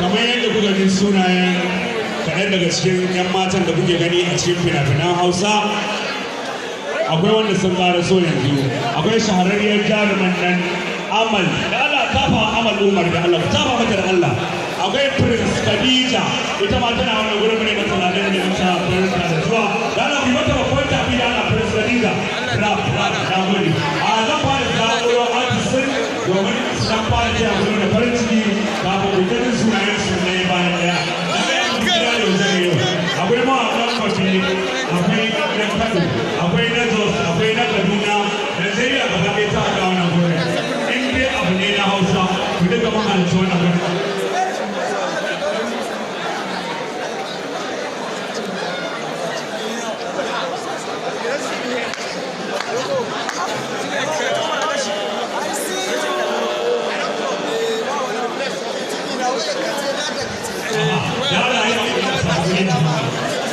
Kamar yadda kuka ji sunayen kaɗan daga cikin 'yan matan da kuke gani a cikin fina-finan Hausa, akwai wanda sun ƙara so yanzu. Akwai shahararriyar jaruman nan Amal. Da Allah tafa Amal Umar, da Allah tafa mata, da Allah. Akwai Prince Khadija, ita ma tana wannan gurin ne mata ladan ne mata barka da zuwa. Da Allah ku yi mata babban tafi, da Allah, Prince Khadija. Rap rap, na gode. A zan fara zaɓo artist domin su dan fara taya ku da farin ciki kafin ku ta jin sunayen su ne bayan ɗaya. Daga yanzu gida da wajen yau. Akwai mawaƙan kwafi, akwai na Kano, akwai na Jos, akwai na Kaduna, Najeriya gaba ɗaya ta haɗa wannan gurin. In dai abu ne na Hausa, ku duka mun halarci wannan gurin.